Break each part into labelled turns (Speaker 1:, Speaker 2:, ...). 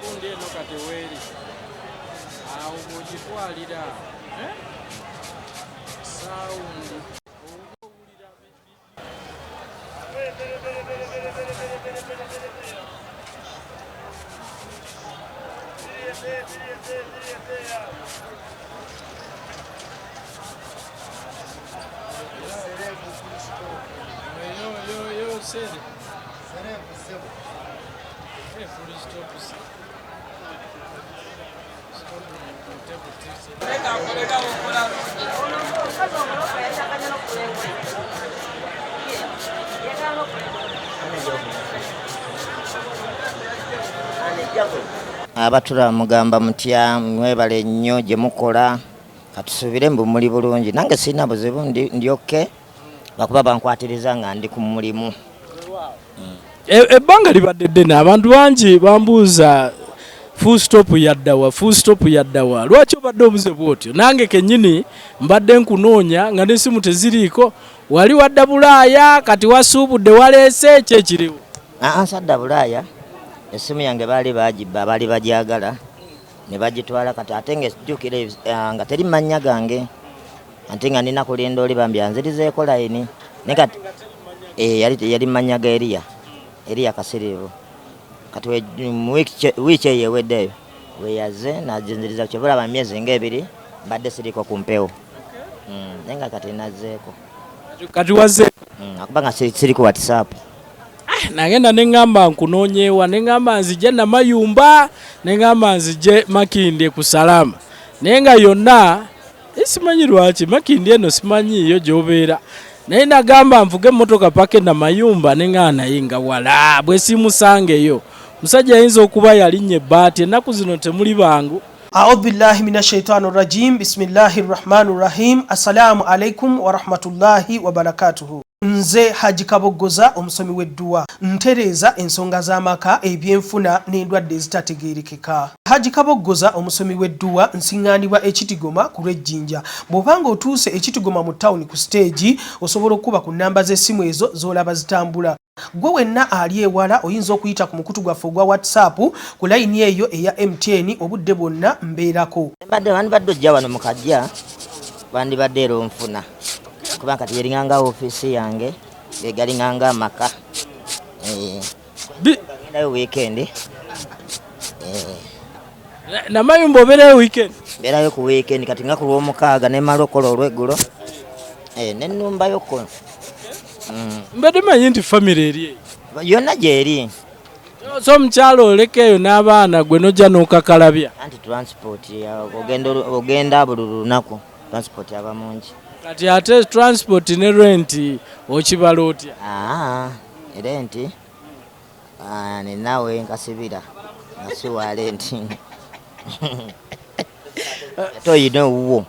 Speaker 1: Gundi eno kati weeri awo bw'ogitwalira sound owulira. Yo yo yo sere full stop stop.
Speaker 2: Abatula mugamba mutya? Mwebale nnyo gye mukola. Katusuubire mbu muli bulungi. Nange sirina buzibu, ndi okay, bakuba bankwatiriza nga ndi ku mulimu.
Speaker 1: Ebbanga libadde ddene, abantu bangi bambuuza, "Full Stop yaddawa? Full Stop yaddawa?" Lwaki obadde obuze bwotyo? Nange kennyini mbadde nkunoonya nga n'essimu teziriiko. Wali wadda Bulaaya, kati wasuubudde, waleese ki ekiriwo?
Speaker 2: Aa, sadda Bulaaya. Essimu yange baali bagibba, baali bagyagala ne bagitwala. Kati ate nga ejjukira nga teri mannya gange, ate nga nina kulinda oli bambi anzirizeeko layini. Naye kati yali mannya ga Eriya, Eriya Kasiriivu. Kati mu wiiki eyo eweddeeyo weyaze naginziriza. Kyova olaba myezi nga 2 mbadde siriiko ku mpewo. Naye nga kati nazzeeko.
Speaker 1: Kati wazze?
Speaker 2: Akuba nga siri ku WhatsApp.
Speaker 1: Nagenda neŋŋamba nkunoonyeewa, neŋŋamba nzije Namayumba, neŋŋamba nzije Makindye ku Salama, naye nga yonna simanyi lwaki Makindye eno simanyiiyo gy'obeera. Naye nagamba nvuge emmotoka paka e Namayumba, neŋŋamba naye nga wala bwe simusangeyo. Musajja ayinza okuba yalinnya ebbaati, ennaku zino temuli bangu.
Speaker 3: أعوذ بالله من الشيطان الرجيم، بسم الله الرحمن الرحيم. السلام عليكم ورحمة الله وبركاته. Nze Haji Kaboggoza, omusomi w'edduwa. Ntereeza ensonga z'amaka, ebyenfuna n'endwadde ezitategeerekeka. Haji Kaboggoza, omusomi w'edduwa, nsiŋŋaanibwa Ekitigoma ku lw'Ejjinja. Bw'obanga otuuse Ekitigoma mu tawuni ku siteegi, osobola okuba ku nnamba z'essimu ezo z'olaba zitambula. Gwe wenna ali ewala oyinza okuyita ku mukutu gwaffe ogwa WhatsApp ku layini eyo eya MTN, obudde bwonna mbeerako.
Speaker 2: Mbadde wandibadde ojja wano mu kajja, wandibadde era onfuna, kuba kati yeringanga ofiisi yange, gegalinganga amaka. Ngendayo weekend.
Speaker 1: Namayumba obeerayo weekend?
Speaker 2: Mbeerayo ku weekend. Kati nga ku Lwomukaaga nemala okukola olweggulo, nenumbayoko.
Speaker 1: Mbadde manyi nti famire eri eyo.
Speaker 2: Yonna gyeri.
Speaker 1: So omukyalo oleka eyo n'abaana, gwe nojja n'okakalabya?
Speaker 2: Anti transport, ogenda buli lunaku, transport aba mungi.
Speaker 1: Kati ate transport ne rent okibala otya?
Speaker 2: Aa, rent ninawe nkasibira nga siwa rent, ate oyina owuwo,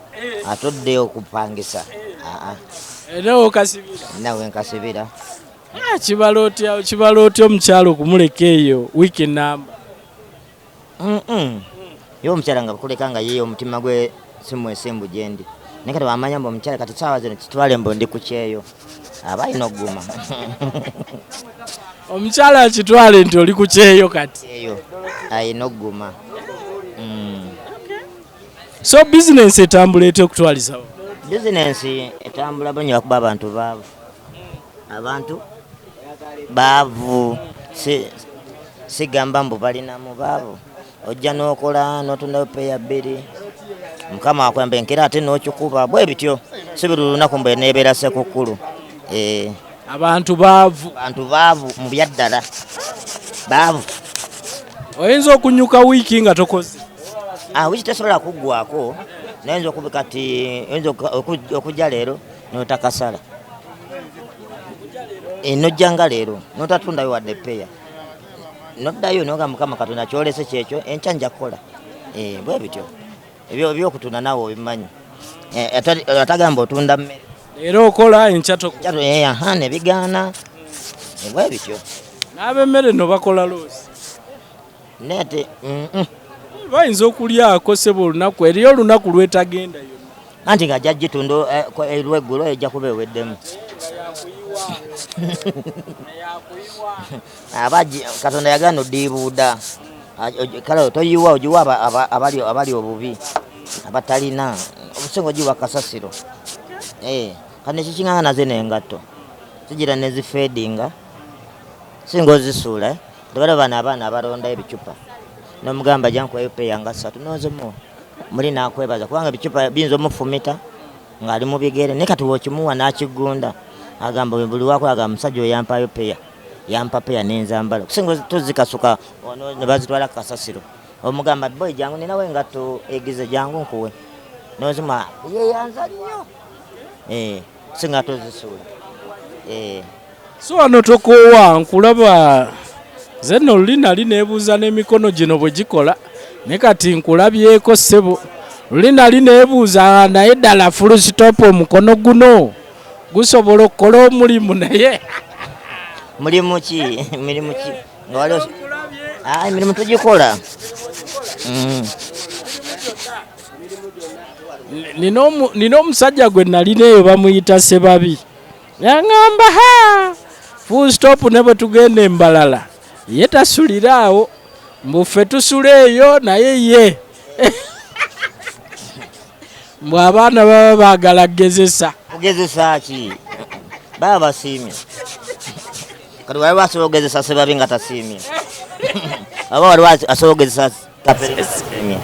Speaker 2: ate oddeyo okupangisa. Aa.
Speaker 1: Era okasibira?
Speaker 2: Ninawe nkasibira.
Speaker 1: Ah, kibala otya, kibala otya omukyalo okumuleka eyo wiiki namba?
Speaker 2: Ye omukyala nga kuleka nga ye omutima gwe si mwesimbu gyendi, naye kati wamanya mbu omukyala kati saawa zino kitwale mbu ndi ku kyeyo, aba alina okuguma.
Speaker 1: Omukyala akitwale nti oli ku kyeyo kati.
Speaker 2: Kyeyo alina okuguma.
Speaker 1: So bizinensi etambula etya okutwalizawo?
Speaker 2: Bizinensi etambula bungi lwakuba abantu baavu, abantu baavu, sigamba mbu balinamu baavu. Ojja n'okola n'otundayo peya bbiri, Mukama akwemba enkera ate n'okikuba bwe bityo, si buli lunaku mbu eneebeera Ssekukkulu.
Speaker 1: Abantu baavu.
Speaker 2: Abantu baavu mu byaddala, baavu.
Speaker 1: Oyinza okunyuka wiiki nga tokoze?
Speaker 2: Wiiki tesobola kuggwako, naye oyinza okuba kati, oyinza okujja leero n'otakasala. N'ojja nga leero n'otatundayo wadde peya, n'oddayo n'ogamba Mukama Katonda kyolese kyekyo, enkya nja kukola. Bwe bityo. Ebyo ebyokutunda naawe obimanyi. Atagamba otunda mmere.
Speaker 1: Leero okola, enkya tokola.
Speaker 2: Enkya aha, ne bigaana. Bwe bityo.
Speaker 1: N'ab'emmere nno bakola loosi.
Speaker 2: Naye ate,
Speaker 1: Bayinza okulyako ssebo olunaku, eriyo olunaku lwetagenda yonna.
Speaker 2: Anti ng'ajja gitunda olweggulo ejja kuba eweddemu. Aba Katonda yagaana odiibuuda. Kale toyiwa, ogiwa abali obubi, abatalina. Obusinga ogiwa kasasiro. Kati nekikinganga nazo eno engatto. Zigira ne zifeedinga. Singa ozisuula, Tebala bano abaana abalonda ebicupa. N'omugamba ajja nkuweeyo peya nga ssatu n'ozimuwa. Muli n'akwebaza kubanga ebicupa biyinza omufumita ng'ali mu bigere, naye kati bw'okimuwa n'akigunda agamba buli wakola agamba musajja oyo yampaayo peya, yampa peya n'enzambala. Kusinga tozikasuka wano ne bazitwala ku kasasiro. Omugamba boy jangu ninawo engatto egize jangu nkuwe. N'ozimuwa yeeyanza nnyo. Singa tozisuula.
Speaker 1: So wano tokoowa, nkulaba nze nno luli nali neebuuza n'emikono gino bwe gikola, naye kati nkulabyeko ssebo. Luli nali neebuuza naye ddala full stop omukono guno gusobola okukola omulimu, naye
Speaker 2: Mulimu ki? Mirimu ki? Nga wali emirimu tugikola.
Speaker 1: Nina omusajja gwe nalina eyo bamuyita Sebabi. Yaŋŋamba ha full stop ne bwe tugenda embalala ye tasulira awo, mbu ffe tusula eyo naye ye mbu abaana baba baagala kugezesa.
Speaker 2: Kugezesa ki? Baba basiimye. Kati waliwo asobola okugezesa Sebabi nga tasiimye. Oba waliwo asobola okugezesa Kapere nga tasiimye.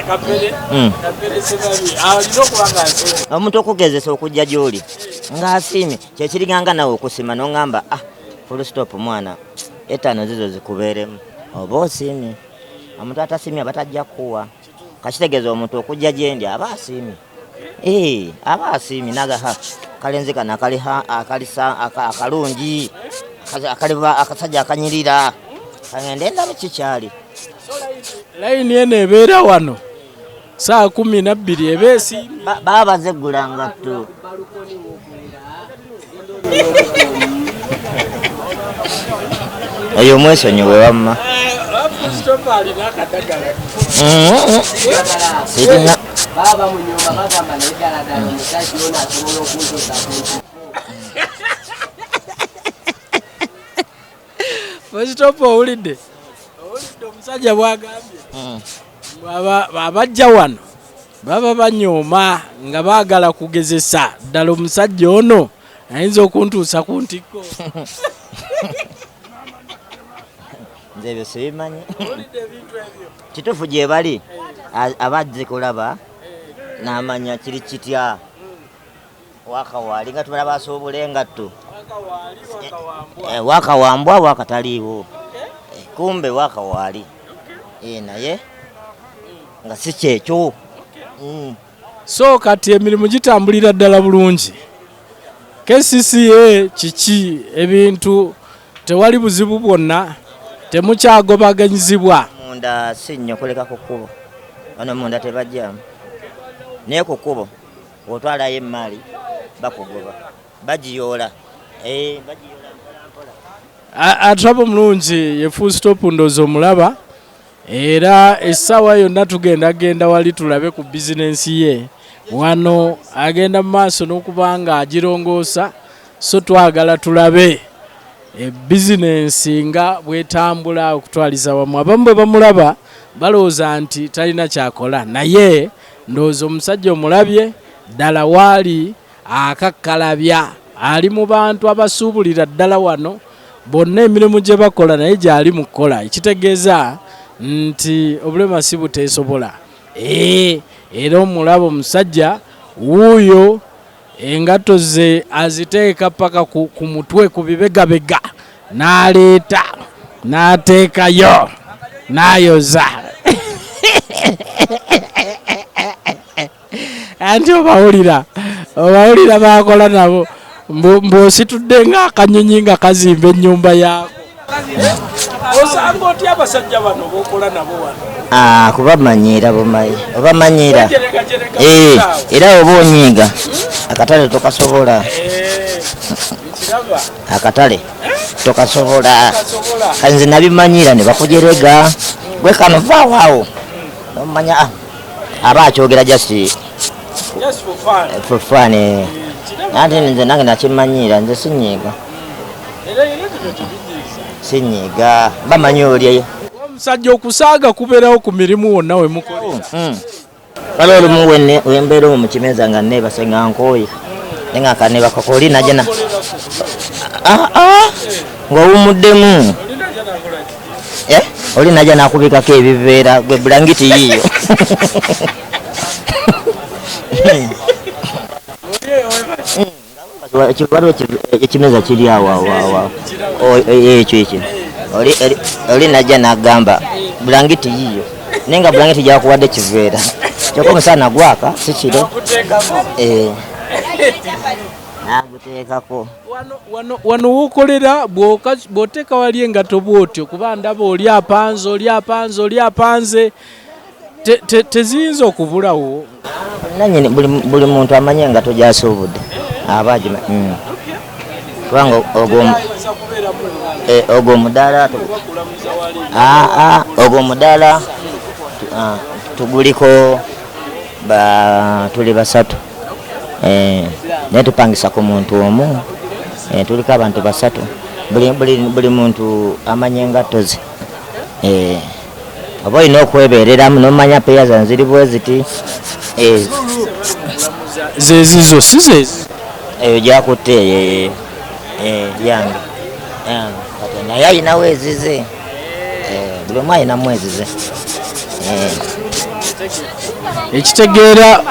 Speaker 1: Kapere Sebabi, alina okuba nga asiimye.
Speaker 2: Omuntu okugezesa okujja gy'oli ng'asiimye, kyekiringanga nawe okusima n'oŋŋamba, full stop mwana, etaano zizo zikubeeremu. Oba osiimye. Omuntu atasiimye aba tajja kukuwa. Kakitegeeza omuntu okujja gye ndi aba asiimye. Aba asiimye n'aga, ha, kalenzi kano akali ha, akalisa, akalungi, akaliba, akasajja akanyirira. Kangende ndabe kikyali.
Speaker 1: Layini eno ebeera wano saa 12 eba esiimye.
Speaker 2: Baba bazeggula ngatto. Oyo omwesonyiwe wamma. Sirina.
Speaker 4: Baba munyumba bagamba naye ddala ddala omusajja ono asobola okuntuusa ku nsi.
Speaker 1: Stop, owulidde? Owulidde omusajja bw'agambye? Abajja wano baba banyooma nga baagala kugezesa ddala omusajja ono ayinza okuntuusa ku ntikko.
Speaker 2: Nze ebyo sibimanyi.
Speaker 1: Owulidde ebintu ebyo?
Speaker 2: Kituufu gye bali, aba azze kulaba n'amanya kiri kitya. Waka waali nga tumala basuubula engatto.
Speaker 1: Waka waali, waka wambwa.
Speaker 2: Waka wambwa, waka taliiwo. Kumbe waka waali. Naye nga si kyekyo.
Speaker 1: So kati emirimu gitambulira ddala bulungi. KCCA kiki ebintu tewali buzibu bwonna, temukyagobaganyizibwa.
Speaker 2: Munda si nnyo kuleka ku kkubo. Wano munda tebajjamu. Naye ku kkubo bw'otwalayo emmali bakugoba, bagiyoola. Bagiyoola mpola mpola.
Speaker 1: Atulaba omulungi ye full stop ndowooza omulaba. Era essaawa yonna tugenda genda wali tulabe ku bizinensi ye. Wano agenda mu maaso n'okuba nga agirongoosa, so twagala tulabe bizinensi nga bwetambula okutwaliza wamu. Abamu bwe bamulaba balowooza nti talina kyakola, naye ndowooza omusajja omulabye ddala waali akakkalabya, ali mu bantu abasuubulira ddala wano bonna emirimu gye bakola naye gyali mu kukola, ekitegeeza nti obulema si buteesobola. Era omulaba omusajja wuuyo engatto ze aziteeka paka ku mutwe ku bibegabega, n'aleeta n'ateekayo n'ayoza. Anti obawulira bakola nabo mbw'ositudde ng'akanyonyi nga kazimba ennyumba yaako. Osanga otya abasajja bano b'okola nabo wano?
Speaker 2: Kubamanyiira bumanyi, obamanyiira. Era oba onyiiga akatale tokasobola. Akatale tokasobola. Nze nabimanyiira ne bakujerega gwe kano vaawo awo nomanya aba akyogera just for fun. Ate nze nange nakimanyiira, nze sinyiiga. Sinyiiga, bamanyi oli.
Speaker 1: Omusajja okusaaga kubeerawo ku mirimu wonna we mukolera.
Speaker 2: Waliwo olumu wembeera omwo mu kimeeza nga neebase nga nkooye, naye nga kaneebakako oli najja na ng'owummuddemu. Oli najja n'akubikako ebiveera gwe bulangiti yiiyo. Waliwo ekimeeza kiri awo awo awo ekyo ekyo oli najja n'agamba bulangiti yiiyo, naye nga bulangiti gyakuwadde kiveera kyokka omusana gwaka si kiro. Naguteekako.
Speaker 1: Wano w'okolera bw'oteeka wali engatto bw'otyo, kuba ndaba oli apanze oli apanze oli apanze, teziyinza okubulawo.
Speaker 2: Nannyini buli muntu amanye engatto gy'asuubudde aba agima. Kubanga ogwo omudaala ogwo omudaala tuguliko tuli basatu, naye tupangisa ku muntu omu, tuliko abantu basatu, buli muntu amanye engatto ze. Oba olina okwebeereramu n'omanya peya zange ziri bwe ziti.
Speaker 1: Zezizo si zezi?
Speaker 2: Eyo gyakutte yange. Naye ayinawo ezize, buli omu ayinamu ezize.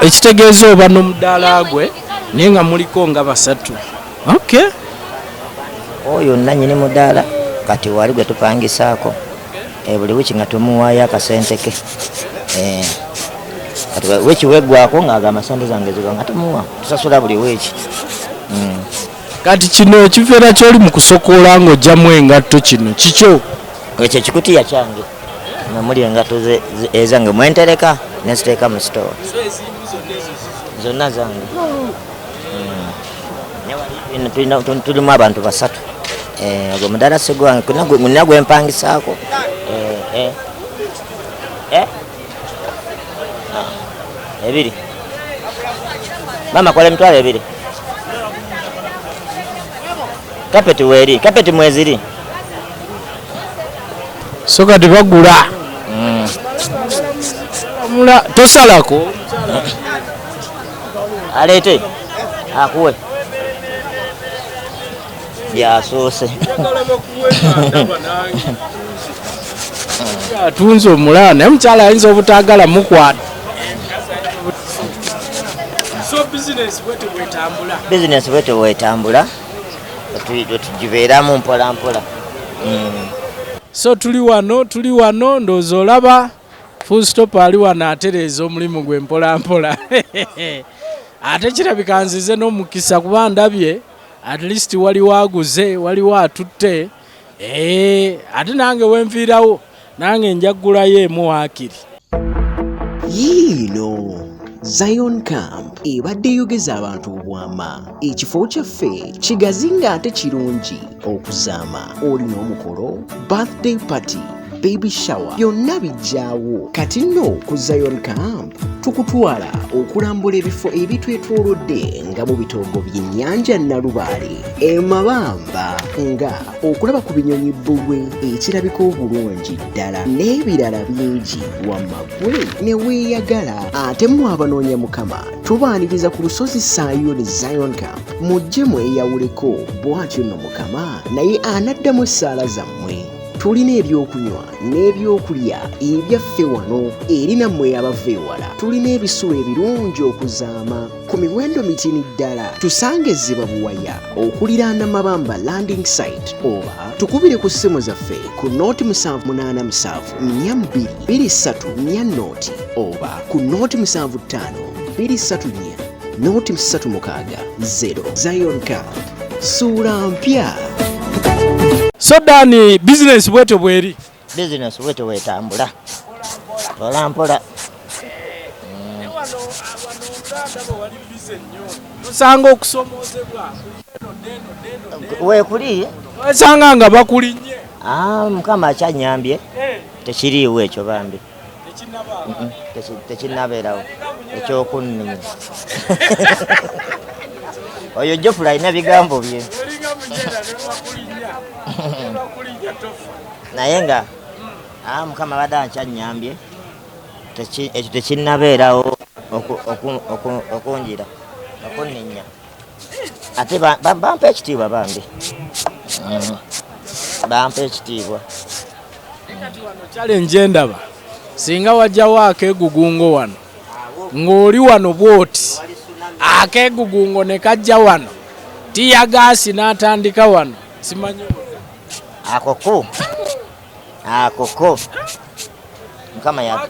Speaker 1: Ekitegeeza oba n'omudaala gwe naye nga muliko nga basatu. Okay.
Speaker 2: Oyo nannyini mudaala kati wali gwe tupangisaako. Buli wiiki nga tumuwaayo akasente ke. Kati wiiki weggwako ng'agamba sente zange ziba nga tumuwa, tusasula buli wiiki.
Speaker 1: Kati kino ekiveera ky'oli mu kusokoola ng'oggyamu engatto kino kikyo?
Speaker 2: Ekyo ekikutiya kyange nga muli engatto ezange mwentereka nenziteeka mu sitoowa zonna zange. Tulimu abantu basatu. Ogwo mudaala si gwange, nina gwe mpangisaako. Ebiri. Maama kola emitwalo ebiri. Kapeti weeri, kapeti mweziri.
Speaker 1: So kati bagula. Tosalako.
Speaker 2: Aleete akuwe. Yasoose.
Speaker 1: Atunze omulala naye omukyala ayinza obutaagala mukwata. So business bwetyo bwetambula.
Speaker 2: Business bwetyo bwetambula. Tugibeeramu mpola mpola.
Speaker 1: So tuli wano ndowooza olaba Full Stop ali wano atereeza omulimu gwe mpola mpola. Ate kirabika nzize n'omukisa kuba ndabye at least waliwo aguze, waliwo atutte. Ate nange wenviirawo nange nja kugulayo emu waakiri.
Speaker 5: Yiino Zion Camp ebadde eyogeza abantu obwama. Ekifo kyaffe kigazi ng'ate kirungi okuzaama. Olina omukolo, birthday party, Baby shower, byonna bijjaawo. Kati nno ku Zion Camp tukutwala okulambula ebifo ebitwetoolodde nga mu bitongo by'ennyanja Nalubaale, emabamba, nga okulaba ku binyonyi bbugwe ekirabika obulungi ddala n'ebirala bingi. Wamma ggwe ne weeyagala. Ate mmwe abanoonya Mukama, tubaaniriza ku lusozi Sayuuni Zion Camp, mujje mweyawuleko. Bw'atyo nno Mukama naye anaddamu essaala zammwe. Tulina ebyokunywa n'ebyokulya ebyaffe wano eri nammwe abava ewala. Tulina ebisulo ebirungi okuzaama ku miwendo mitini ddala. Tusange Ziba Buwaya okuliraana Mabamba landing site, oba tukubire ku ssimu zaffe ku noti 787 42 23 4 noti, oba ku noti 75 234 noti 36 0. Zion Camp, suula mpya.
Speaker 1: So Dani, bizinesi bwetyo bweri?
Speaker 2: Bizinesi bwetyo bwetambula, mpola mpola.
Speaker 1: Osanga okusomoozebwa?
Speaker 2: Weekuli.
Speaker 1: Osanga nga bakulinnye?
Speaker 2: Ah, Mukama akyanyambye, tekiriiwo ekyo bambi. Tekinnabeerawo ekyokunninya. Oyo Jofula alina bigambo bye, naye nga Mukama abadde akyanyambye, ekyo tekinnabeerawo okunjira okunninya. Ate bampa ekitiibwa bambi, bampa ekitiibwa.
Speaker 1: Challenge endaba, singa wajjawo akeegugungo wano ng'oli wano bw'oti, akeegugungo ne kajja wano, tear gas n'atandika wano, simanyi.
Speaker 2: Akoko akoko Mukama ya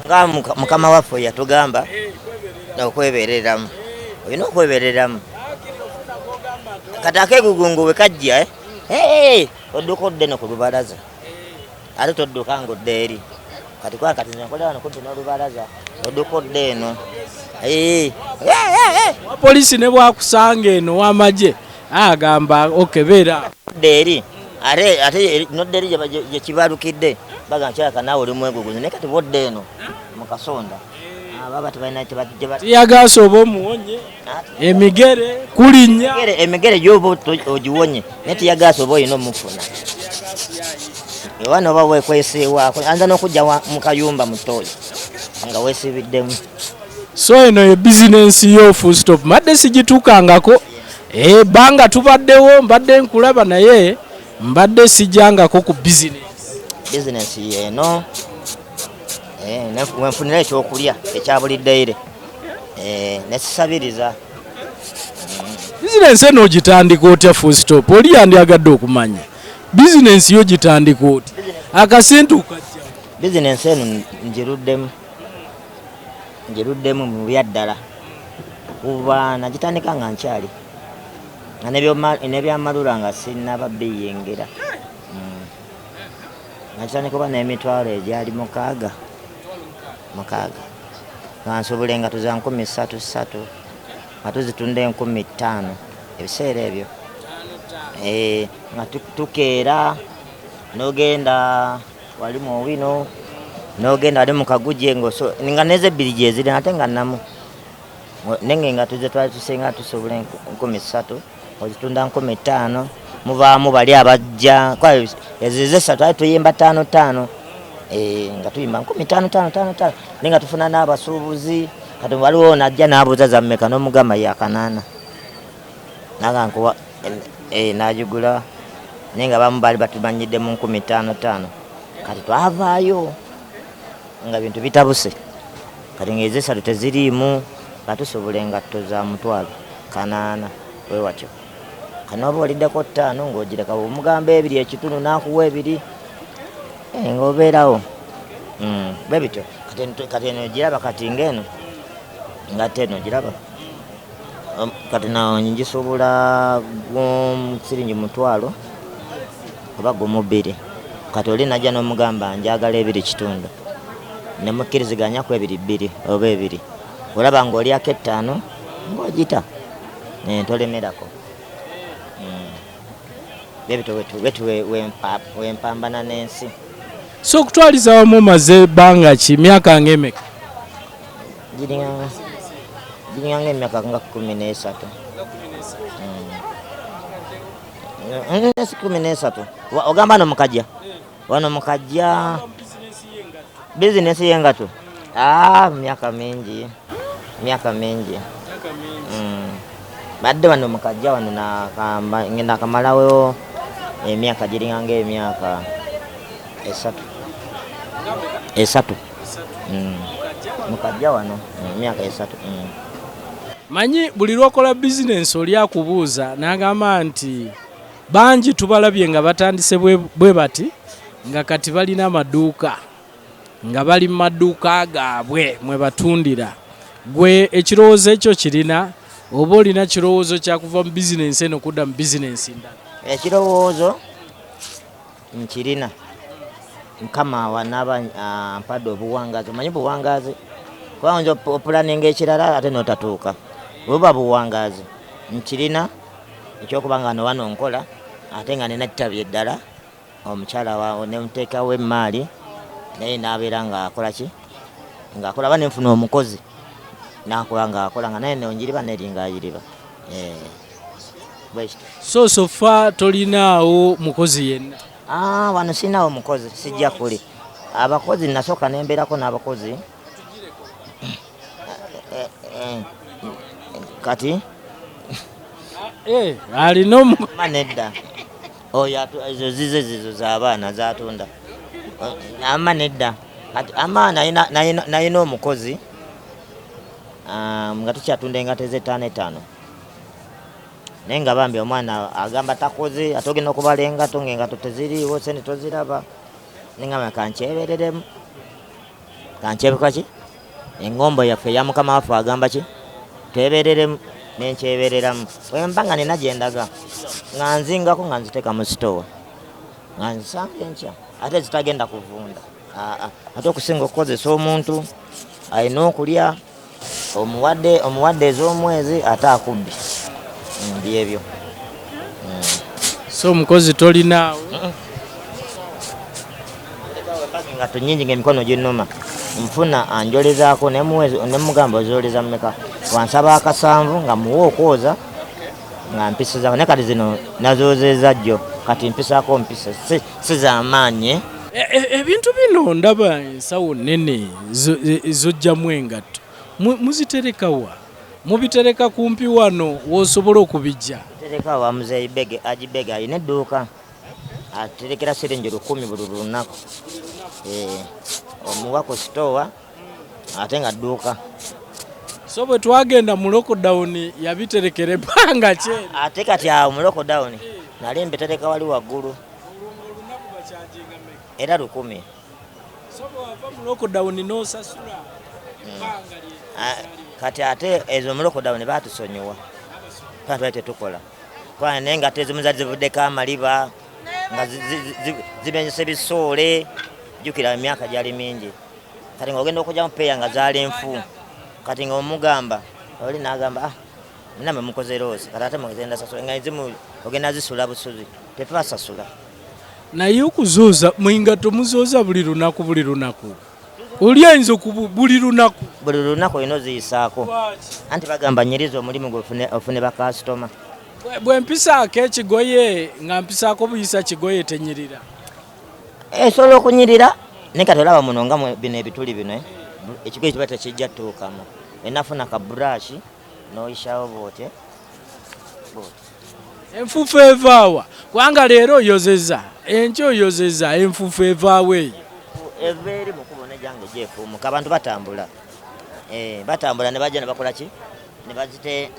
Speaker 2: nga Mukama waffe yatugamba okwebereramu, olina okwebereramu. Kati akeegugungo bwe kajja, odduka odde no ku lubalaza, ate todduka ng'odda eri. Kati kwa kati nze nkolera wano kumpi n'olubalaza, odduka odde eno.
Speaker 1: Wa poliisi ne bwakusanga eno w'amagye agamba okebeera.
Speaker 2: Odda eri, ate nodda eri gye kibalukidde, baga nkyalaka naawe oli mwegugunzi. Naye kati bwodda eno mu kasonda, baba tebalina.
Speaker 1: Tear gas oba omuwonye, emigere kulinnya.
Speaker 2: Emigere gyoba ogiwonye, naye tear gas oba olina omufuna oba noba wekweseewaako, anza n'okujja mu kayumba mu ttooyi nga weesibiddemu.
Speaker 1: So eno ye bizinensi yo, full stop. Mbadde sigituukangako ebbanga tubaddewo, mbadde nkulaba, naye mbadde sijjangako ku bizinensi.
Speaker 2: Bizinensi yeeno, wenfunira ekyokulya ekya buli ddeire, nesisabiriza.
Speaker 1: Bizinensi eno ogitandika otya, full stop? Oli yandyagadde okumanya bizinensi yo gitandika otya, akasente okajja?
Speaker 2: Bizinensi eno ngiruddemu mu byaddala, kuba nagitandika nga nkyali nga n'ebyamalula nga sinnaba biyingira. Nakitandika oba n'emitwalo egyali 6 6, nga nsobola engato za 3,000 3 nga tuzitunda 5,000 ebiseera ebyo. Nga tukeera n'ogenda wali mu Owino, n'ogenda wali mu Kaguje, nga neze ebbiri gyeziri ate nga namu nenge engato ze twali tusinga tusobola 3,000, ozitunda 5,000. Muvaamu bali abajja ezo ezesatu, twali tuyimba ttaano ttaano, nga tuyimba 5,000 ttaano ttaano ttaano, naye nga tufuna n'abasuubuzi. Kati waliwo najja n'abuuza za mmeka, n'omugamba ya kanaana, naga nkuwa, n'agigula. Naye nga bamu baali batumanyidde mu 5,000 ttaano. Kati twavaayo nga bintu bitabuse, kati ng'ezesatu teziriimu, nga tusobola engatto za 800,000 bwe watyo. Kati noba oliddeko ttaano ng'ogireka, omugamba ebiri ekitundu n'akuwa ebiri, ng'obeerawo. Bwe bityo. Kati eno ogiraba, kati ng'eno ngatto eno ogiraba, kati nawo ngisobola siringi 1,000 oba 2,000. Kati oli najja n'omugamba njagala ebiri kitundu, nemukkiriziganya ku ebiri bbiri oba ebiri, olaba ng'olyako ettaano ng'ogita, tolemerako. Bwebityo wempambana n'ensi.
Speaker 1: So okutwaliza wamu omaze bbanga ki, myaka ng'emeka?
Speaker 2: Giringa ng'emyaka nga 13. Si 13. Ogamba no mukajja wano mukajja bizinesi y'engato, myaka mingi, myaka mingi. Badde wano mukajja wano ngenda kamalawo emyaka giringa ng'emyaka 3. 3. Mukajja wano emyaka 3.
Speaker 1: Manyi buli lwokola bizinensi oli akubuuza n'agamba nti bangi tubalabye nga batandise bwe bati nga kati balina amaduuka, nga bali mu maduuka gaabwe mwe batundira. Gwe ekirowoozo ekyo kirina oba olina kirowoozo kya kuva mu bizinensi eno kudda mu bizinensi ndala?
Speaker 2: Ekirowoozo nkirina. Mukama wanaaba ampadde obuwangaazi, omanyi buwangaazi? Kubanga oyinza opulaninga ekirala ate n'otatuuka. Buba buwangaazi. Nkirina ekyokuba nga wano nkola ate nga nina ettabi eddala, omukyala ne muteekawo emmaali naye n'abeera ng'akola ki? Ng'akola aba ne nfuna omukozi n'akola ng'akola nga naye nongiriba neringa ayiriba. Bwekityo.
Speaker 1: So sofa tolinaawo mukozi yenna?
Speaker 2: Wano sirinawo mukozi, sijja kuli. Abakozi nasooka ne mbeerako n'abakozi. Kati?
Speaker 1: Alina
Speaker 2: Ma nedda. Oyo ezo zize zizo z'abaana z'atunda. Ama nedda. Kati ama nalina omukozi, nga tukyatunda engatto ez'ettaano ettaano. Naye nga bambi omwana agamba takoze, ate ogenda okubala engatto ng'engatto teziriiwo, ssente toziraba. Nengamba kankyebereremu. Kankyebeka ki? Engombo yaffe eya mukama waffe agamba ki? Twebereremu, nenkyebereramu. Bwe mba nga nina gye ndaga, nga nzingako nga nziteeka mu sitoowa. Nga nzisanga enkya, ate zitagenda kuvunda. Ate okusinga okukozesa omuntu alina okulya, omuwadde ez'omwezi ate akubbye. Byebyo.
Speaker 1: So omukozi tolinaawo?
Speaker 2: Engatto nnyingi ng'emikono ginnuma. Nfuna anjolezaako ne mugamba ozooleza mmeka? Wansaba akasanvu nga muwa okwoza nga mpisizaako. Naye kati zino nazoozezza jjo, kati mpisaako mpisa si za maanyi.
Speaker 1: Ebintu bino ndaba ensawo nnene z'oggyamu engatto. Muzitereka wa? Mubitereka kumpi wano w'osobola okubiggya?
Speaker 2: Tereka wa Muzeeyi Bege, Haji Bege alina edduuka. Aterekera siringi 10 buli lunaku. Omuwa ku sitoowa ate nga dduuka.
Speaker 1: So bwe twagenda mu lockdown yabiterekera ebbanga ki?
Speaker 2: Ate kati awo mu lockdown nali mbitereka wali waggulu. Era 10.
Speaker 1: So bwe wava mu lockdown n'osasula ebbanga lye.
Speaker 2: Kati ate ezo mu lockdown baatusonyiwa. Kuba twali tetukola. Kuba naye nga ezimu zaali zivuddeko amaliba, nga zimenyese ebisoole, jjukira emyaka gyali mingi. Kati ng'ogenda okugyamu peeya nga zaali nfu. Kati ng'omugamba, oli n'agamba, nammwe mukoze loosi, kati ate mugenda sasula. Nga ezimu ogenda zisula busuzi, tetwasasula.
Speaker 1: Naye okuzooza, mwe engatto muzooza buli lunaku, buli lunaku. Oli ayinza okubu buli lunaku.
Speaker 2: Buli lunaku olina oziyisaako. Anti bagamba nyiriza omulimu gwe ofune bakasitoma.
Speaker 1: Bwe mpisaako ekigoye nga mpisaako buyisa kigoye tenyirira.
Speaker 2: Esobola okunyirira naye kati olaba muno nga bino ebituli bino, ekigoye kiba tekijja tuukamu. Enafuna ka brush n'oyishawo bw'otyo.
Speaker 1: Enfuufu evaawa? Kubanga leero oyozeza, enkya oyozeza, enfuufu evaawa eyo?
Speaker 2: Eva eri mu kkubo n'egyange gyefuumuka, abantu batambula. Batambula ne bajja ne bakola ki? Ne bazite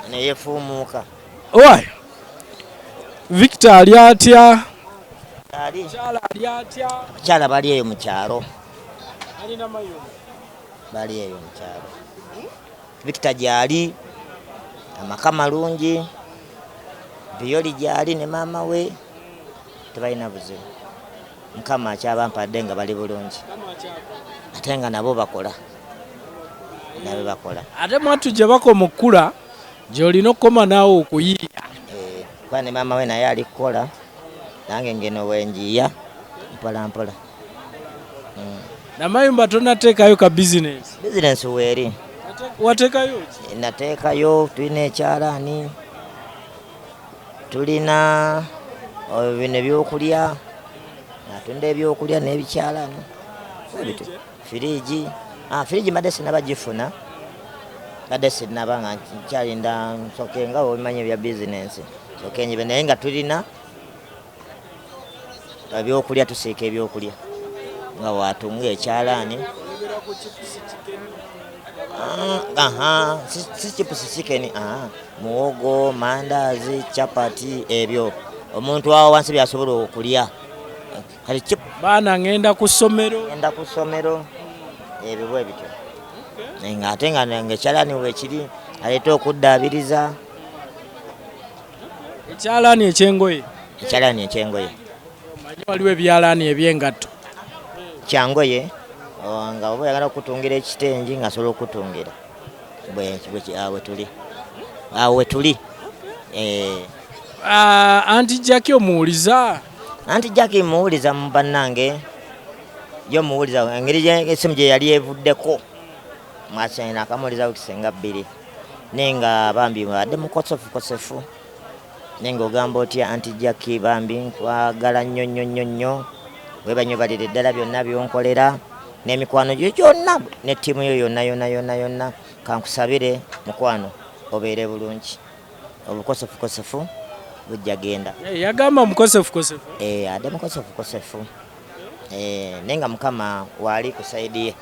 Speaker 2: ne yeefuumuuka.
Speaker 1: Owaaye, Victor ali atya?
Speaker 2: Ali.
Speaker 1: Mukyala ali atya?
Speaker 2: Abakyala bali eyo mu kyalo.
Speaker 1: Alina mayumba?
Speaker 2: Bali eyo mu kyalo. Victor gy'ali, amaka malungi, Biyoli gy'ali ne maama we, tebalina buzibu. Mukama akyabampadde nga bali bulungi. Ate nga nabo bakola. Nabo bakola.
Speaker 1: Ate mwattu gye bakoma okukula, gy'olina okukoma naawe okuyiiya.
Speaker 2: Kuba ne maama we naye ali kukola, nange ngeno wenjiya mpola mpola.
Speaker 1: Namayumba tonateekayo ka bizinesi?
Speaker 2: Bizinesi weeri.
Speaker 1: Wateekayo ki?
Speaker 2: Nateekayo, tulina ekyalaani, tulina bino ebyokulya, atunda ebyokulya n'ebikyalaani, firiigi. Firiigi mbadde sinaba gifuna, mbadde sinaba, nga nkyalinda nsoke nga obimanyi ebya bizinensi, nsoke njibe, naye nga tulina ebyokulya, tusiika ebyokulya nga watunga ekyalaani. Aha, si chips chicken, muwogo, mandaazi, chapati, ebyo omuntu awo wansi byasobola okulya. Kati chip
Speaker 1: Baana ngenda ku ssomero.
Speaker 2: Ngenda ku ssomero, ebyo bwe bityo. Nga ate nga ekyalaani weekiri, aleeta okuddaabiriza.
Speaker 1: Ekyalaani ekyengoye?
Speaker 2: Ekyalaani ekyengoye.
Speaker 1: Omanyi waliwo ebyalaani ebyengatto.
Speaker 2: Kyangoye, nga oba oyagala okutungira ekitengi nga asobola okutungira. Awo wetuli. Awo wetuli.
Speaker 1: Auntie Jackie omuwuliza?
Speaker 2: Auntie Jackie muwuliza mu bannange. Yo muwuliza engeri essimu gye yali evuddeko. Mwasena akamuwuliza wiiki nga 2. Naye nga bambi adde mukosefukosefu. Naye ng'ogamba otya Auntie Jackie, bambi nkwagala nnyo nnyo nnyo nnyo. Weeba nnyo balire ddala byonna byonkolera n'emikwano gyo gyonna ne ttiimu yo yonna yonna yonna yonna. Kankusabire mukwano obeere bulungi. Obukosefukosefu bujja genda.
Speaker 1: Yagamba mukosefukosefu.
Speaker 2: Adde mukosefukosefu. Naye nga Mukama waali ku side ye.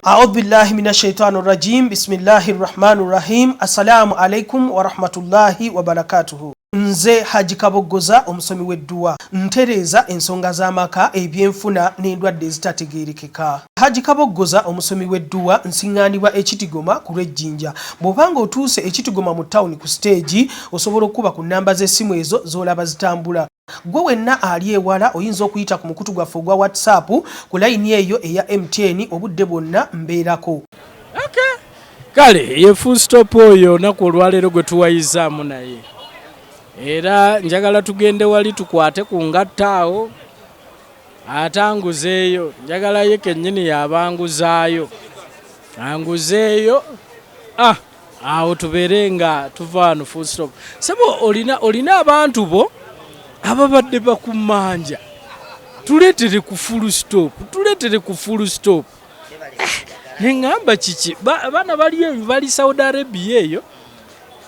Speaker 3: A'udhu billahi minash shaitani rajim. Bismillahir rahmanir rahim. Assalamu alaikum wa rahmatullahi wa barakatuhu. Nze Haji Kaboggoza, omusomi w'edduwa, ntereeza ensonga z'amaka, ebyenfuna n'endwadde ezitategeerekeka. Haji Kaboggoza, omusomi w'edduwa, nsiŋŋaanibwa Ekitigoma ku lw'Ejjinja. Bw'obanga otuuse Ekitigoma mu tawuni ku siteegi, osobola okukuba ku nnamba z'essimu ezo z'olaba zitambula. Gwe wenna ali ewala oyinza okuyita ku mukutu gwaffe ogwa WhatsApp ku layini eyo eya MTN, obudde bwonna mbeerako.
Speaker 1: Kale ye Full Stop oyo olunaku olwaleero gwe tuwayizaamu, naye era njagala tugende wali tukwate ku ngatta awo atanguzeeyo. Njagala ye kennyini yabanguzaayo, anguzeeyo awo tubeere nga tuva wano. Full Stop, sebo, olina abantu bo ababadde bakumanja, tuleetere ku Full Stop, tuleetere ku Full Stop. Neŋŋamba kiki? Abaana bali eyo, bali Saudi Arabia eyo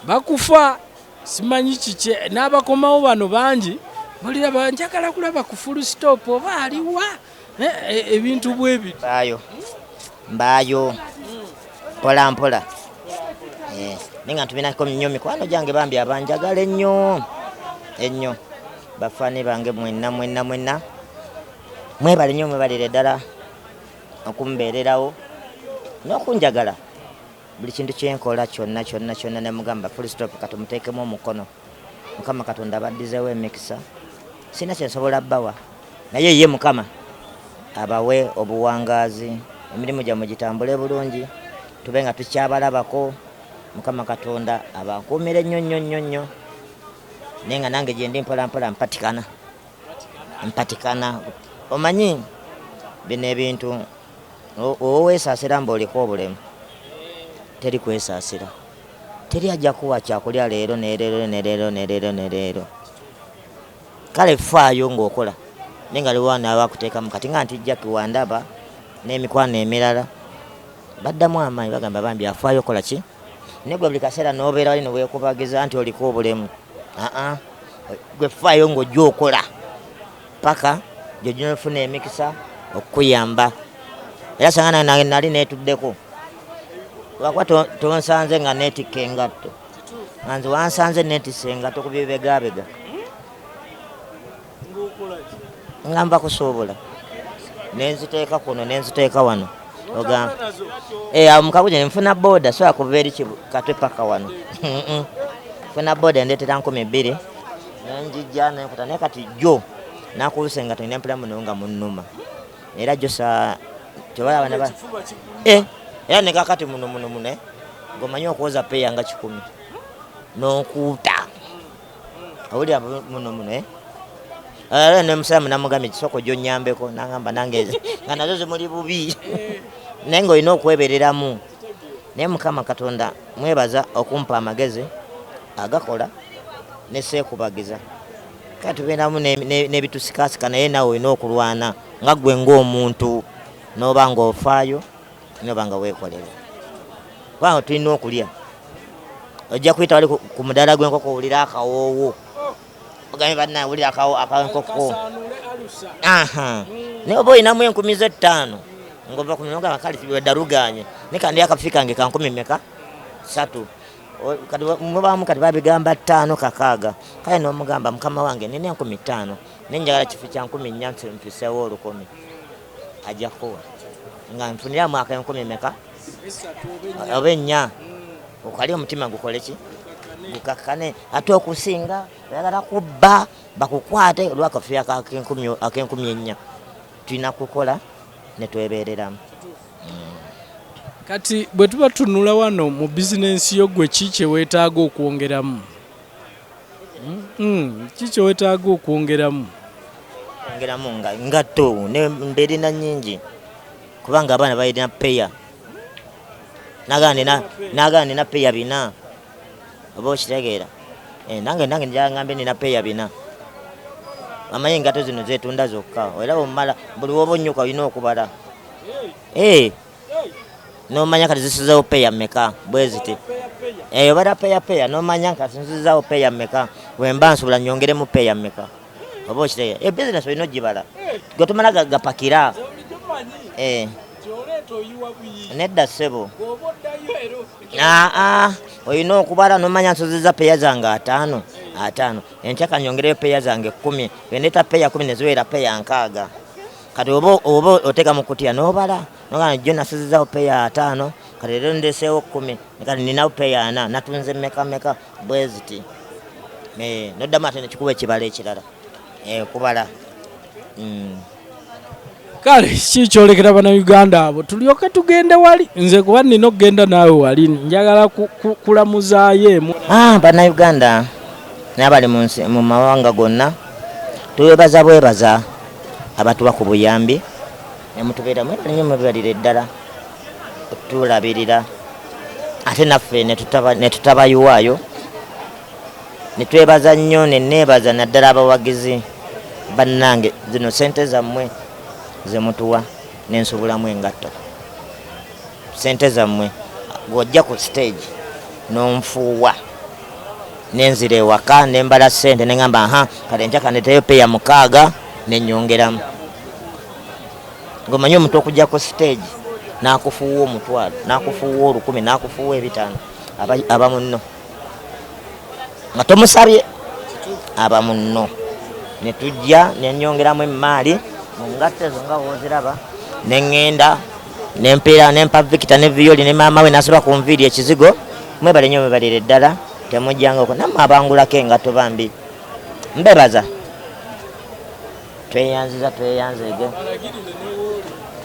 Speaker 1: bakufa, simanyi kiki, n'abakomawo bano bangi baliraba, njagala kulaba ku Full Stop oba aliwa. Ebintu bwe biti.
Speaker 2: Mbaayo, mbaayo mpola mpola. Naye nga ntuminako nnyo mikwano gyange bambi abanjagala ennyo ennyo, bafaani bange mwenna mwenna mwenna, mwebale nnyo, mwebalire ddala okumbeererawo n'okunjagala buli kintu kyenkola kyonna kyonna kyonna. Nemugamba Full Stop kati muteekemu omukono. Mukama Katonda abaddizeewo emikisa. Sina kyensobola bbawa, naye ye Mukama abawe obuwangaazi, emirimu gyammwe gitambule bulungi, tube nga tukyabalabako. Mukama Katonda abankuumire nnyo nnyo nnyo nnyo. Naye nga nange gyendi mpola mpola mpatikana mpatikana. Omanyi bino ebintu oweesaasira mba oliko obulemu, teri kwesaasira, teri ajja kuwa kyakulya leero nereero nereero nereero nereero. Kale faayo ng'okola, naye nga liwa nawe akuteekamu kati nga nti Jackie wandaba n'emikwano emirala baddamu amaanyi, bagamba bambi afaayo okola ki. Naye gwe buli kaseera n'obeera wali neweekubagiza nti oliko obulemu. Aa, gwe faayo ng'ojja okola paka gyojja ofuna emikisa okukuyamba. Era sanga nange nali neetuddeko, lwakuba tonsanze nga neetikka engatto, nga nze wansanze neetisse engatto ku bibegabega nga nva kusuubula, nenziteeka kuno, nenziteeka wano. Ogamba awo mukabuja nfuna boda, sobola kuva eri Katwe paka wano, nfuna boda endeetera 2000, nenjijja nenkuta. Naye kati jjo nakuluse engatto nempula muno nga munnuma, era jjo sa kyobalaba naba era ne kakati muno muno muno, ng'omanyi okwoza peya nga 100 n'okuuta. Owulira muno muno eh? Era ne musiraamu namugambye kisoko gyonyambeko, nangamba nange nga nazo zimuli bubi, naye ng'olina okwebereramu. Naye Mukama Katonda mwebaza okumpa amagezi agakola neseekubagiza. Kale tubeeramu n'ebitusikasika, naye nawe olina okulwana nga ggwe ng'omuntu, n'oba ng'ofaayo, n'oba nga weekolera, kubanga tulina okulya. Ojja kuyita wali ku mudaala gw'enkoko, owulira akawoowo, ogambe banna wulira akankoko. Aha, naye oba olinamu 5000 ng'ova ku mirimu, gamba kale ddaluganye naye kandi akafi kange ka nkumi meka 3. Kati mubamu kati babigamba ttaano kakaaga, kale n'omugamba mukama wange nina 5000 naye njagala kifi kya 4000 nfiseewo 1000, ajja kukuwa nga nfuniramu ak'enkumi meka oba ennya, okali omutima gukole ki, gukakkane. Ate okusinga oyagala kubba bakukwate olwakafi ak'enkumi ennya. Tulina kukola ne twebeereramu.
Speaker 1: Kati bwe tuba tunula wano mu bizinensi yo, gwe ki kye weetaaga okwongeramu? Ki kye weetaaga okwongeramu?
Speaker 2: Ongeramu nga ngatto ne mbeerina nnyingi, kubanga abaana balina peya, nagamba nina peya 400, oba okitegeera? Nange njangambe nina peya 400. Amanyi engatto zino zetunda zokka, era omala buli woba onnyuka olina okubala, nomanya kati zisizeewo peya mmeka bwe ziti. Obala peya peya, nomanya kati nzizaawo peya mmeka, wemba nsobola nyongeremu peya mmeka, oba okitegeera? Bizinesi olina ogibala, gwe tumala gapakira. Nedda ssebo, aa olina okubala nomanya nsoziza peya zange 50 50, enkya kanyongereyo peya zange 10, bwendeeta peya 10 neziwera peya 60. Kati oba oteeka mu kutiya n'obala, nogamba jjo nasozezaawo peya 50, kati leero ndeseewo 10, kati ninawo peya 40, natunze meka meka bwe ziti. Noddamu ate nekikuba ekibalo ekirala, kubala.
Speaker 1: Kale ki kyolekera bannayuganda abo tulyoke tugende wali? Nze kuba nina okugenda naawe wali, njagala kulamuzaayo emu.
Speaker 2: Bannayuganda n'abali mu nsi mu mawanga gonna, tubebaza bwebaza abatuwa ku buyambi nemutubeera. Mwebale nnyo, mwebalire ddala otulabirira, ate naffe ne tutabayiwaayo. Netwebaza nnyo, neneebaza naddala abawagizi bannange. Zino sente zammwe zemutuwa nensubulamu engatto, sente zammwe. Bw'ojja ku stage n'onfuuwa, nenzira ewaka nembala sente, neŋamba aha, kale enkya kandeteyo peya 6 nenyongeramu. Ng'omanyi omuntu okujja ku stage n'akufuuwa 500, n'akufuuwa 1000, n'akufuuwa 500, aba munno nga tomusabye, aba munno. Ne tujja nenyongeramu emaali mu ngatto ezo nga wooziraba, neŋŋenda nempeera nempa Victor ne Violi ne maama we nasula ku nviiri ekizigo. Mwebale nnyo, mwebalire ddala, temujjangako nammwe abangulako engatto. Bambi mbebaza, tweyanziza, tweyanzeege.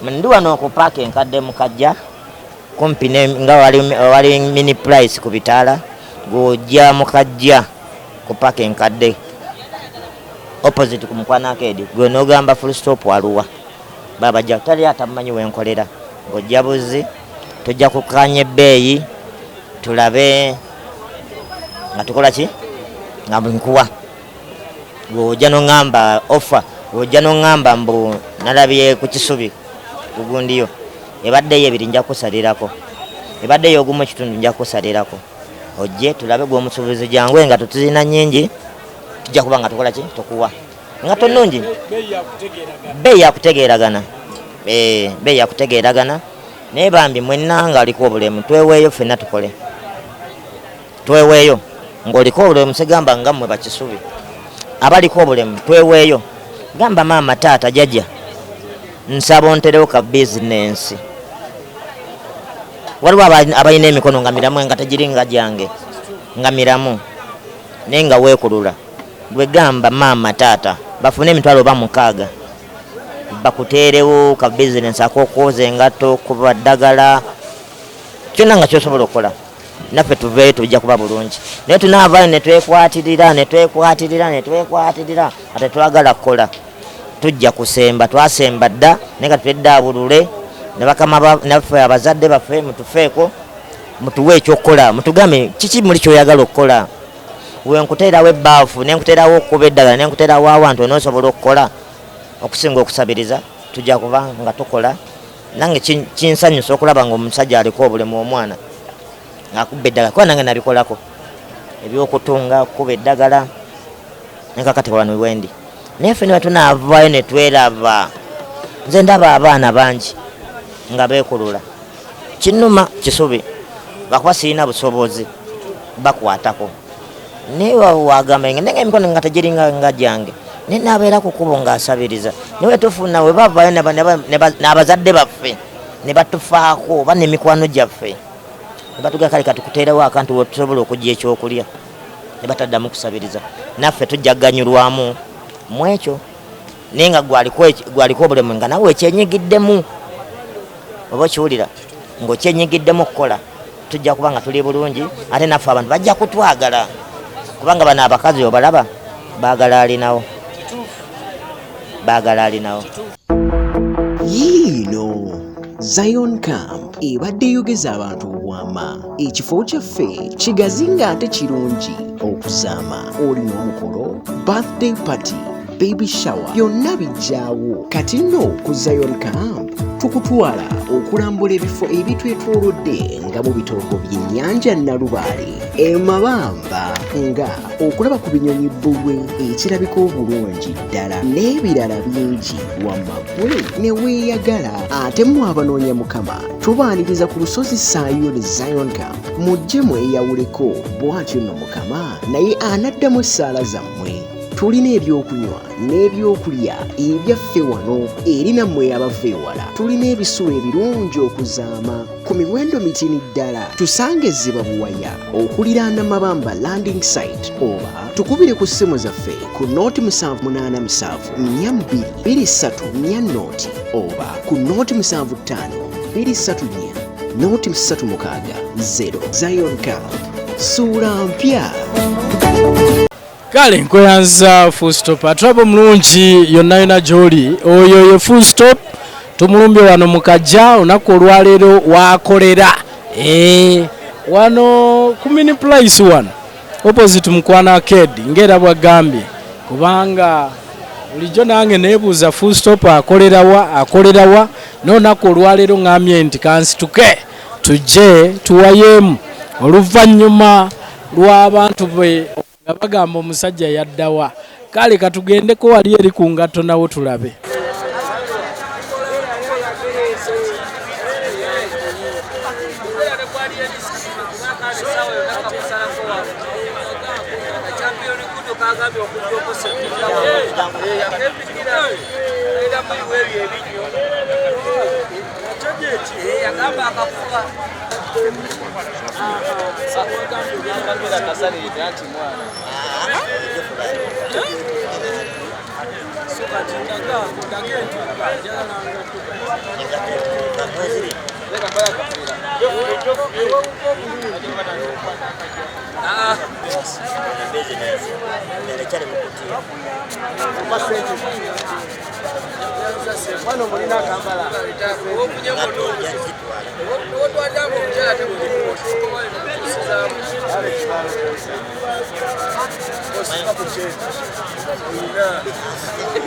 Speaker 2: Ndi wano ku paaka enkadde mukajja kumpi nga wali Mini Price ku bitaala. Gw'ojja mukajja ku paaka enkadde opposite ku Mukwano Arcade, gwe n'ogamba Full Stop aluwa, babajja tali atamumanyi wenkolera. Ng'ojja buzi, tujja kukkaanya ebbeeyi, tulabe nga tukola ki nga nkuwa. Gw'ojja n'oŋŋamba offer, gw'ojja n'oŋŋamba mbu nalabye ku Kisubi kugundiyo ebaddeyo ebiri, nja kusalirako. Ebaddeyo ogumu ekitundu, nja kusalirako. Ojje tulabe gw'omusuubuzi, jangu, engatto tuzirina nnyingi, tujja kuba nga tukola ki, tukuwa engatto nnungi. Bbeeyi yakutegeeragana, bbeeyi yakutegeeragana. Naye bambi mwenna ng'aliko obulemu, tweweeyo ffenna tukole, tweweeyo. Ng'oliko obulemu, sigamba nga mmwe bakisubi abaliko obulemu, tweweeyo. Gamba maama, taata, jjajja, nsaba onterewo ka bizinensi. Waliwo abalina emikono nga miramu, nga tegiri nga gyange, nga miramu, naye nga weekulula. Gwe gamba maama, taata bafune emitwalo oba 6 bakuteerewo ka bizinensi ak'okwoza engatto, kuba ddagala, kyonna nga kyosobola okukola. Naffe tuveeyo, tujja kuba bulungi. Naye tunaavaayo ne twekwatirira, ne twekwatirira, ne twekwatirira, ate twagala kukola, tujja kusemba. Twasemba dda, naye ka tweddaabulule ne bakama naffe abazadde baffe, mutufeeko, mutuwe ekyokukola, mutugambe kiki muli kyoyagala okukola. Wenkuteerawo ebbaafu, nenkuteerawo okukuba eddagala, nenkuteerawo awantu onoosobola okukola okusinga okusabiriza, tujja kuba nga tukola. Nange kinsanyusa okulaba nga omusajja aliko obulemu, omwana akuba eddagala, kuba nange nabikolako ebyokutunga, okukuba eddagala, nekakati wano wendi. Naye ffe niba tunaavaayo ne tweraba, nze ndaba abaana bangi nga beekulula, kinnuma kisubi, lwakuba sirina busobozi bakwatako. Naye wagamba naye emikono nga tegiringa nga gyange, naye nabeera ku kkubo ng'asabiriza. Naye tufuna we bavaayo n'abazadde baffe ne batufaako, oba n'emikwano gyaffe ne batugaa, kale katukuteerewo akantu wetusobola okujja ekyokulya, ne bataddamu kusabiriza, naffe tujja kuganyulwamu mu ekyo. Naye nga gwaliko obulemu, nga nawe ekyenyigiddemu, oba okiwulira ng'okyenyigiddemu okukola, tujja kuba nga tuli bulungi, ate naffe abantu bajja kutwagala, kubanga bano abakazi obalaba baagala alinawo, baagala alinawo.
Speaker 5: Yiino Zion Camp ebadde eyogeza abantu obwama. Ekifo kyaffe kigazi ng'ate kirungi okuzaama. Olina omukolo, birthday party, baby shower, byonna bijjaawo. Kati nno ku Zion Camp tukutwala okulambula ebifo ebitwetoolodde nga mu bitoogo by'ennyanja Nalubaale, emabamba, nga okulaba ku binyonyi bbulwe ekirabika obulungi ddala n'ebirala bingi. Wamma ggwe ne weeyagala. Ate mmwe abanoonya Mukama, tubaaniriza ku lusozi Sayuuni, Zion Camp, mujje mweyawuleko. Bw'atyo nno Mukama naye anaddamu essaala zammwe. Tulina ebyokunywa n'ebyokulya ebyaffe wano eri nammwe abava ewala. Tulina ebisulo ebirungi okuzaama ku miwendo mitini ddala. Tusange Ziba Buwaya okuliraana Mabamba landing site, oba tukubire ku ssimu zaffe ku noti 787 42 23 40, oba ku noti 75 234 noti 36 0. Zion Camp, suula mpya.
Speaker 1: Kale nkweyanza Full Stop, atulaba omulungi yonna yonna gy'oli. Oyo ye Full Stop, tumulumbye wano mu Kajja olunaku olwaleero wakolera. Wano ku Mini Price, wano opposite Mukwano Arcade, ng'era bwagambye, kubanga bulijjo nange neebuuza Full Stop akolerawa, akolerawa. N'olunaku olwaleero ŋŋambye nti kansituke tujje tuwayeemu oluvannyuma lw'abantu be nga bagamba omusajja yaddawa. Kale katugendeko wali eri ku ngatto nawo tulabe.
Speaker 2: Ekyali mu kutiya. Ngatto ojja zitwala.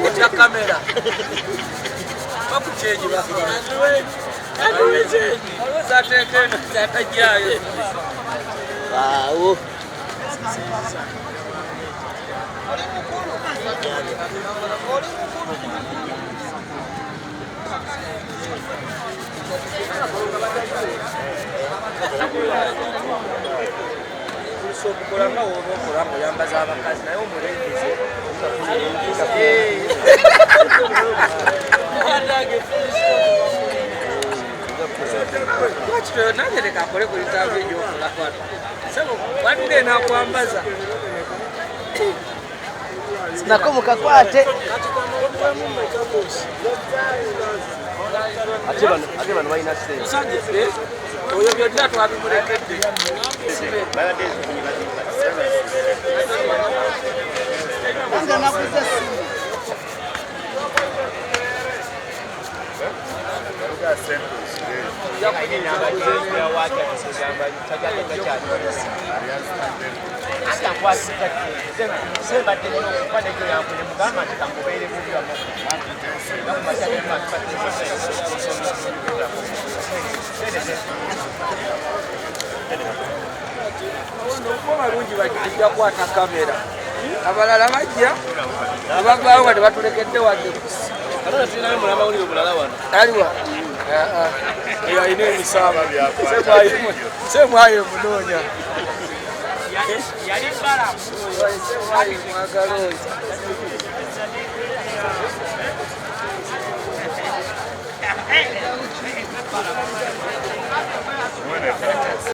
Speaker 6: Otya kamera bakuchenji waliwo zateeka eno zatajjayo.
Speaker 2: Waawo.
Speaker 6: Okukola nga woba okola ngaoyambaza abakazi, naye omulengeze. Lwaki nange leka akole ku interview gyokola wano, sebo wadde nakwambaza.
Speaker 4: Nako mukakwate.
Speaker 7: Ate bano balina sente.
Speaker 6: Oyo byonna twabimulekedde. Balungi bajja kukwata kamera, abalala bajja abavaawo nga tebatulekedde wadde. Aliwa eyo alina emisaaba semwayo emunoonya semwayo mwagala oyo.